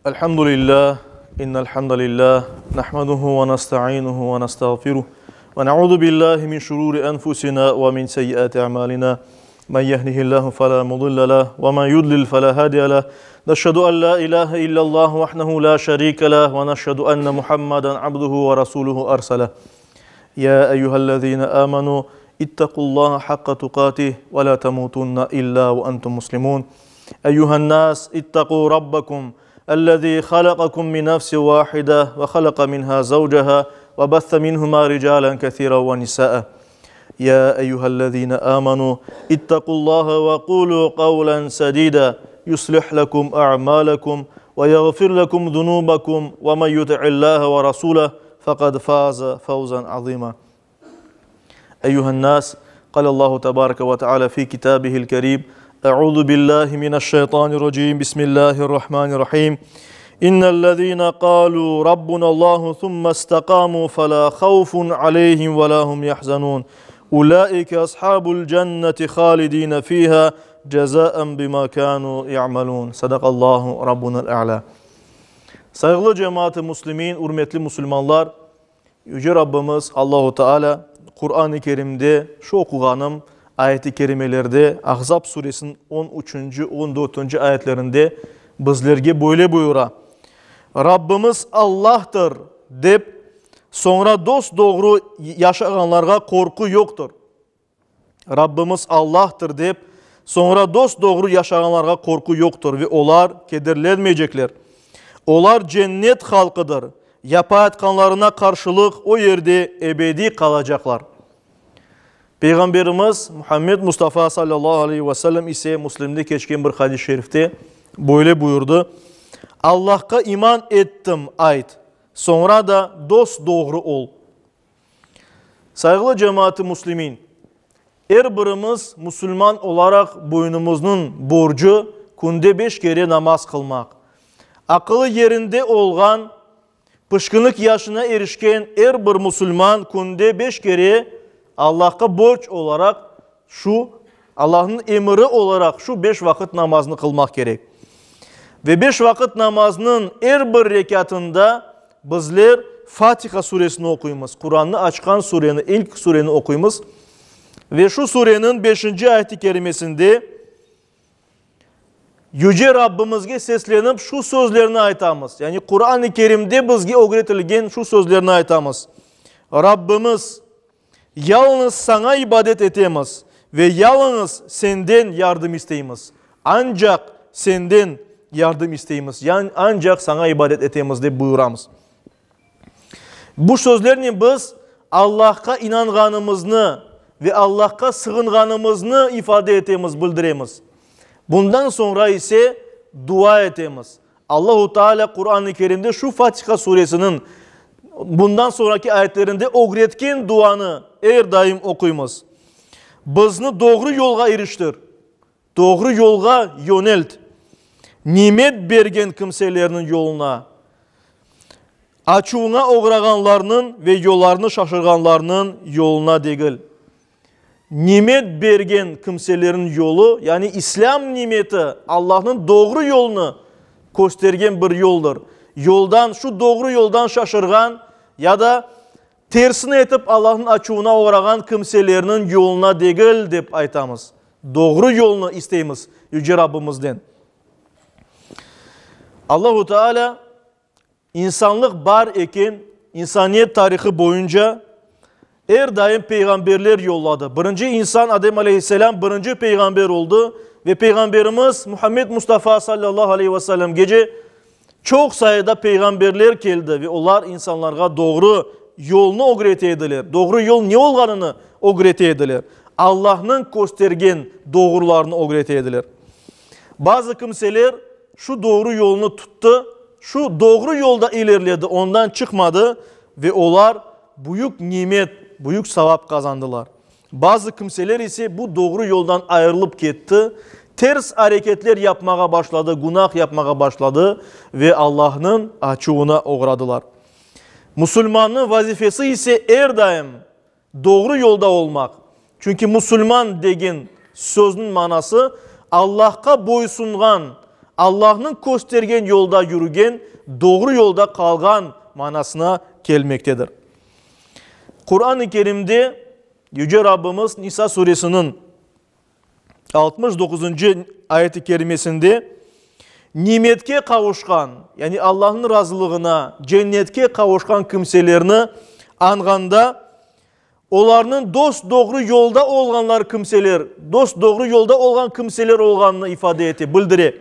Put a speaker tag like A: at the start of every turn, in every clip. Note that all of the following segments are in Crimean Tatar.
A: الحمد لله إن الحمد لله نحمده ونستعينه ونستغفره ونعوذ بالله من شرور أنفسنا ومن سيئات أعمالنا من يهده الله فلا مضل له ومن يضلل فلا هادي له نشهد أن لا إله إلا الله وحده لا شريك له ونشهد أن محمدا عبده ورسوله أرسله يا أيها الذين آمنوا اتقوا الله حق تقاته ولا تموتن إلا وأنتم مسلمون أيها الناس اتقوا ربكم الذي خلقكم من نفس واحدة وخلق منها زوجها وبث منهما رجالا كثيرا ونساء يا أيها الذين آمنوا اتقوا الله وقولوا قولا سديدا يصلح لكم أعمالكم ويغفر لكم ذنوبكم ومن يطع الله ورسوله فقد فاز فوزا عظيما أيها الناس قال الله تبارك وتعالى في كتابه الكريم أعوذ بالله من الشيطان الرجيم بسم الله الرحمن الرحيم إن الذين قالوا ربنا الله ثم استقاموا فلا خوف عليهم ولا هم يحزنون أولئك أصحاب الجنة خالدين فيها جزاء بما كانوا يعملون صدق الله ربنا الأعلى Sayğılı cemaat-ı muslimin, ürmetli musulmanlar, Yüce Rabbimiz Allahu Teala Quran-ı Kerimde şu oquğanım ayet-i kerimelerde Ahzab suresiniñ on üçünci, on dörtünci ayetlerinde bizlerge böyle buyura, Rabbimiz Allahtır, dep, soñra dos-doğru yaşağanlarğa qorqu yoqtır. Rabbimiz Allahtır dep, soñra dos-doğru yaşağanlarğa qorqu yoqtır ve olar kederlenmeycekler. Olar cennet halqıdır, yapayatqanlarına qarşılıq o yerde ebediy qalacaqlar. Peyğamberimiz Muhammed Mustafa sallallahu aleyhi ve sellem ise Müslimde keçken bir hadis-i şerifte böyle buyurdı, Allahqa iman ettim ayt, soñra da dos-doğru ol. Sayğılı cemaat-ı müslimin, er birimiz musulman olaraq boynumıznıñ borcu künde beş kere namaz qılmaq. Aqılı yerinde olğan, pişkinlik yaşına erişken er bir musulman künde beş kere Allahqa borc olaraq şu, Allahnıñ emiri olaraq şu beş vaqıt namaznı qılmaq kerek. Ve beş vaqıt namaznıñ er bir rekâtında bizler Fatiha suresini oquymız, Qurannı açqan sureni, ilk sureni oquymız. Ve şu sureniñ beşinci ayet-i kerimesinde Yüce Rabbimizge seslenip şu sözlerni aytamız, yani Quran-ı Kerimde bizge ögretilgen şu sözlerni aytamız, Rabbimiz, Yalıñız Saña ibadet etemiz ve yalıñız Senden yardım isteymiz. Ancaq Senden yardım isteymiz, ancaq Saña ibadet etemiz, dep buyuramız. Bu sözlernen biz Allahqa inanğanımıznı ve Allahqa sığınğanımıznı ifade etemiz, bildiremiz. Bundan soñra ise dua etemiz. Allahu Teala Quran-ı Kerimde şu Fatiha suresiniñ bundan soñraki ayetlerinde ögretken duanı er daim oquymız. Bizni doğru yolğa iriştir, doğru yolğa yönelt, nimet bergen kimselerniñ yoluna, açuvıña oğrağanlarnıñ ve yollarını şaşırğanlarnıñ yoluna degil. Nimet bergen kimselerin yolu, yani İslâm nimeti, Allahnıñ doğru yolunı köstergen bir yoldır. Yoldan, şu doğru yoldan şaşırğan ya da tersini etip Allahnıñ açuvına oğrağan kimselerniñ yoluna degil, dep aytamız. Doğru yolnı isteymiz Yüce Rabbimizden. Allahu Teala İnsanlıq bar eken, insaniyet tarihı boyunca er daim peyğamberler yolladı. Birinci insan Adem aleyhisselâm birinci peyğamber oldı ve peyğamberimiz Muhammed Mustafa sallallahu aleyhi ve sellemgece çoq sayıda peyğamberler keldi ve olar insanlarğa doğru yolnı ögrete ediler, doğru yol ne olğanını ögrete ediler, Allahnıñ köstergen doğrularını ögrete ediler. Bazı kimseler şu doğru yolnı tuttı, şu doğru yolda ilerledi, ondan çıqmadı ve olar büyük nimet, büyük savap qazandılar. Bazı kimseler ise bu doğru yoldan ayırılıp ketti, ters areketler yapmağa başladı, günah yapmağa başladı ve Allahnıñ açuvına oğradılar. Musulmannıñ vazifesi ise er daim Doğru yolda olmaq. Çünki musulman degen sözniñ manası, Allahqa boysunğan, Allahnıñ köstergen yolda yürügen, doğru yolda qalğan manasına kelmektedir. Quran-ı Kerimde Yüce Rabbimiz Nisa suresiniñ 69-ncı ayet-i kerimesinde nimetke qavuşqan, yani Allahnıñ razılığına, cennetke qavuşqan kimselerni añğanda, olarnıñ dos-doğru yolda olğanlar kimseler, dos-doğru yolda olğan kimseler olğanını ifade ete, bildire.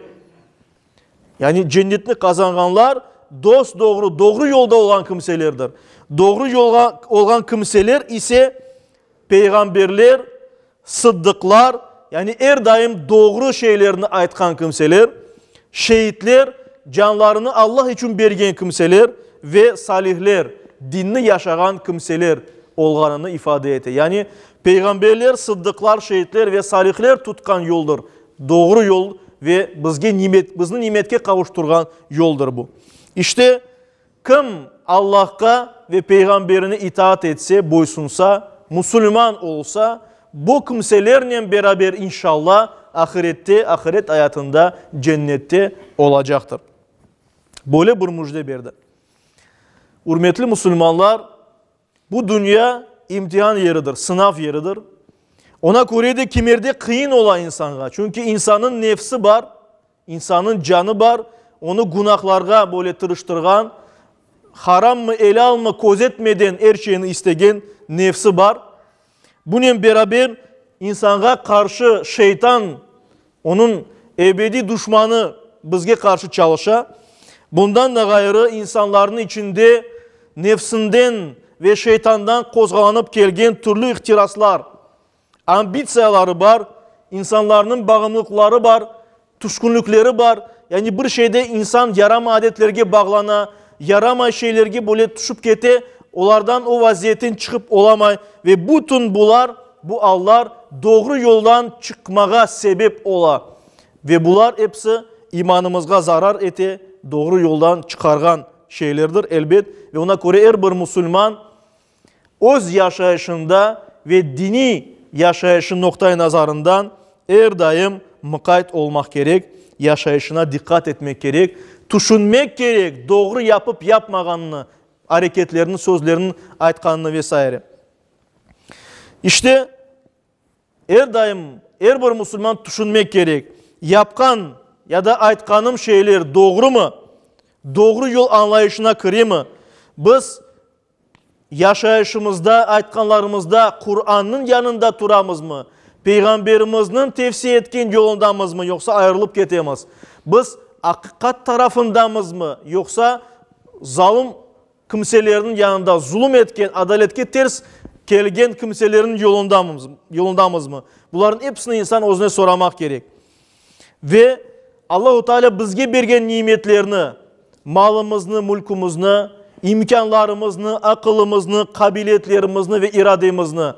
A: Yani cennetni qazanğanlar dos-doğru, doğru yolda olğan kimselerdir. Doğru yolğa olğan kimseler ise peyğamberler, sıddıqlar, yani er daim doğru şeylerni aytqan kimseler, şeitler, canlarını Allah içün bergen kimseler ve salihler, dinni yaşağan kimseler olğanını ifade ete. Yani peyğamberler, sıddıqlar, şeitler ve salihler tutqan yoldır, doğru yol ve bizge nimet, bizni nimetke qavuşturğan yoldır bu. İşte, Kim Allahqa ve Peyğamberine itaat etse, boysunsa, musulman olsa, bu kimselernen beraber inşallah ahirette, ahiret ayatında, cennette olacaqtır. Böyle bir müjde berdi. Ürmetli musulmanlar, Bu dünya imtihan yeridir, sınav yeridir. Ona köre de kimerde qıyın ola insanğa, çünki insanıñ nefsi bar, insanıñ canı bar, onı günahlarğa böyle tırıştırğan, harammı, elâlmı közetmeden er şeyni istegen nefsi bar. Bunen beraber insanğa qarşı şeytan, onıñ ebediy duşmanı bizge qarşı çalışa. Bundan da ğayrı insanlarnıñ içinde nefsinden ve şeytandan qozğalanıp kelgen türlü ihtiraslar, ambitsiyaları bar, insanlarnıñ bağımlıqları bar, tüşkünlikleri bar. Yani bir şeyde insan yaramay adetlerge bağlana, yaramay şeylerge böyle tüşüp kete, olardan o vaziyetten çıqıp olamay ve bütün bular, bu allar doğru yoldan çıqmağa sebep ola. Ve bular episi imanımızğa zarar ete, doğru yoldan çıqarğan şeylerdir, elbet. Ve ona köre er bir musulman öz yaşayışında ve diniy yaşayışı noqta-i nazarından er daim mıqayt olmaq kerek, yaşayışına diqqat etmek kerek, tüşünmek kerek, doğru yapıp yapmağanını, areketlerini, sözlerini aytqanını ve saire. İşte, Er daim er bir musulman tüşünmek kerek, yapqan ya da aytqanım şeyler doğrumı, doğru yol añlayışına kiremi, biz yaşayışımızda, aytqanlarımızda Qurannıñ yanında turamızmı, Peyğamberimizniñ tevsiye etken yolundamızmı, yoqsa ayırılıp ketemiz, biz aqiqat tarafındamızmı, yoqsa zalım Kimselerniñ yanında zulum etken, adaletke ters kelgen kimselerniñ yolundamızmı? Bularnıñ episini insan özüne soramaq kerek. Ve Allahu Teala bizge bergen nimetlerni, malımıznı, mülkümizni, imkânlarımıznı, aqılımıznı, qabiliyetlerimizni ve irademizni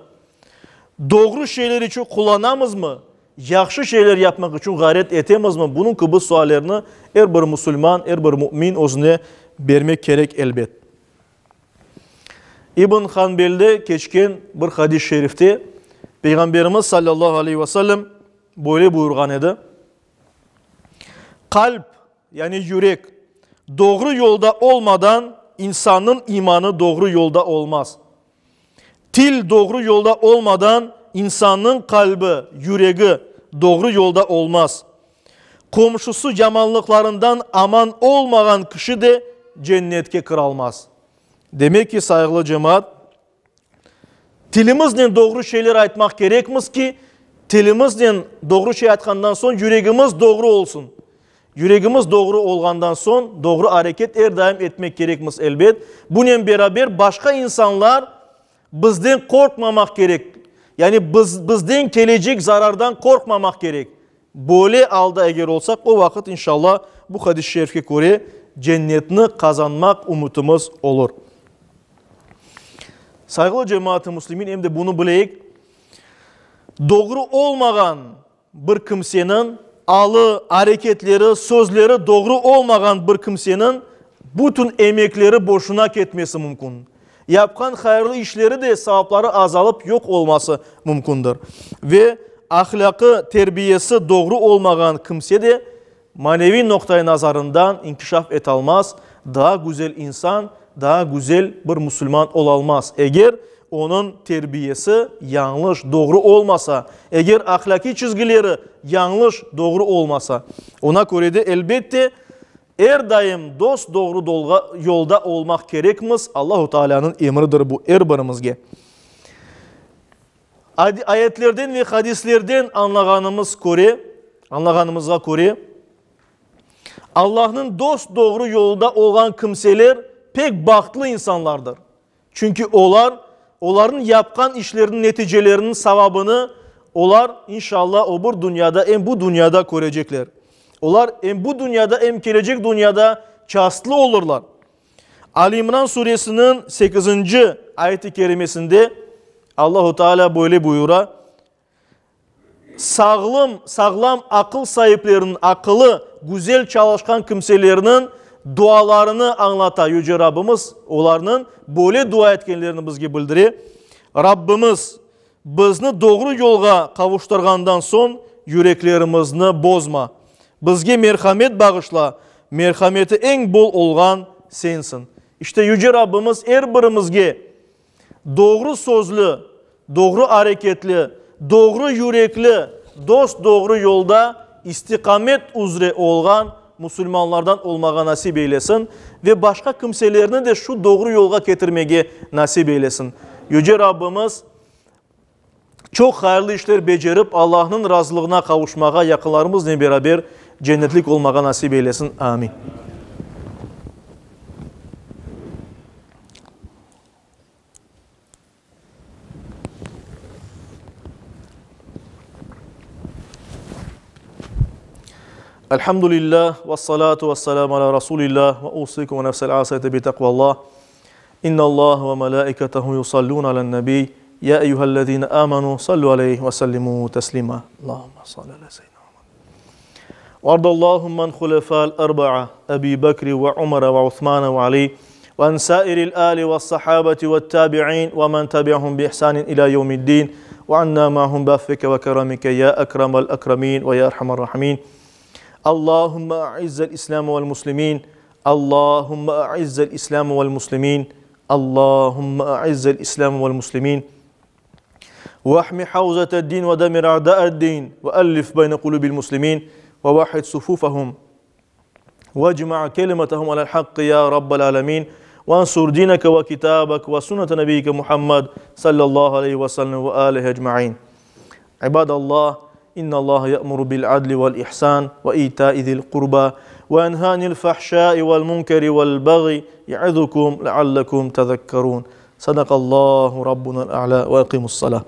A: doğru şeyler içün qullanamızmı? Yahşı şeyler yapmaq içün ğayret etemizmi? Bunıñ kibi suallerni er bir musulman, er bir mümin özüne bermek kerek, elbet. İbn Hanbelde keçken bir hadis-i şerifte Peyğamberimiz sallallahu aleyhi ve sellem böyle buyurğan edi, Qalp, yani yürek, doğru yolda olmadan insannıñ imanı doğru yolda olmaz. Til doğru yolda olmadan insannıñ qalbi, yüregi, doğru yolda olmaz. Qomşusı yamanlıqlarından aman olmağan kişi de cennetke kiralmaz. Demek ki, sayğılı cemaat, tilimiznen doğru şeyler aytmaq kerekmiz ki, tilimiznen doğru şey aytqandan soñ yüregimiz doğru olsun. Yüregimiz doğru olğandan soñ, doğru areket er daim etmek kerekmiz, elbet. Bunen beraber, başqa insanlar bizden qorqmamaq kerek, yani biz, bizden kelecek zarardan qorqmamaq kerek. Böyle alda eger olsaq, o vaqıt, inşallah, bu hadis-i şerifke köre, cennetni qazanmaq ümütimiz olur. Sayğılı cemaat-ı müslimin, em de bunı bileyik, doğru olmağan Bir kimseniñ alı, areketleri, sözleri doğru olmağan bir kimseniñ bütün emekleri boşuna ketmesi mümkün. Yapqan hayırlı işleri de savapları azalıp yoq olması mümkündir. Ve ahlâqı, terbiyesi doğru olmağan kimse de. maneviy noqtai nazarından inkişaf etalmaz, daa güzel insan, daa güzel bir musulman olalmaz, eger onıñ terbiyesi yañlış, doğru olmasa, eger ahlâqiy çizgileri yañlış, doğru olmasa. Oña köre de, elbette, er daim dos-doğru yolda olmaq kerekmiz, Allahu Taalânıñ emridir bu er birimizge. Ayetlerden ve hadislerden añlağanımız köre, añlağanımızğa köre, Allahnıñ dos-doğru yolunda olğan kimseler pek bahtlı insanlardır. Çünki olar, olarnıñ yapqan işleriniñ neticeleriniñ savabını olar, inşallah, o bir dünyada, em bu dünyada körecekler. Olar em bu dünyada, em kelecek dünyada çastlı olurlar. Ali İmran suresiniñ sekizinci ayet-i kerimesinde Allahu Teala böyle buyura, Sağlım, sağlam aqıl saipleriniñ, aqılı güzel çalışqan kimselerniñ dualarını añlata Yüce Rabbimiz, olarnıñ böyle dua etkenlerini bizge bildire, Rabbimiz, bizni doğru yolğa qavuştırğandan soñ yüreklerimizni bozma. Bizge merhamet bağışla, merhameti eñ bol olğan Sensiñ. İşte Yüce Rabbimiz er birimizge doğru sözlü, doğru areketli, doğru yürekli, dos-doğru yolda istiqamet üzre olğan musulmanlardan olmağa nasip eylesin ve başqa kimselerni de şu doğru yolğa ketirmege nasip eylesin. Yüce Rabbimiz çoq hayırlı işler becerip, Allahnıñ razılığına qavuşmağa, yaqınlarımıznen beraber cennetlik olmağa nasip eylesin. Amin. Elhamdülillah, vessalatu vesselamu ala Rasulillah, ve usikum ve nefsel asiyete bi taqvallah. İnnallah ve melaiketehu yusallun alen nebi, ya eyyühellezine amenu sallu aleyhi ve sellimu teslima. Allahümme salli ala seyyidina Muhammed. Vardallahumma an hulefal erba'a, Ebi Bekri ve Umara ve Uthmana ve Ali, ve an sairil ali ve sahabeti ve tabi'in ve men tabi'ahum bi ihsanin ila yevmiddin, ve anna ma'hum bi affike ve keramike ya ekremel ekremin ve ya erhamer rahimin. Allahümme a'izzel İslam vel muslimin, Allahümme a'izzel İslam vel muslimin, Allahümme a'izzel İslam vel muslimin. Vahmi havzete din ve demir a'da'ed din ve ellif beyne kulubil muslimin ve vahid sufufahum vecma kelimetehum alel hakkı ya rabbel alemin ve ansur dineke ve kitabek ve sünnete nebiyike Muhammed sallallahu aleyhi ve sellem ve alihi ecmain. İbadallah, İnna ya'muru bil adli vel ihsan ve ita'i zil kurba ve enha anil fahşai vel munkeri vel baghi ya'izukum leallekum tezekkerun. Sadakallahu rabbunal a'la ve eqimus salah.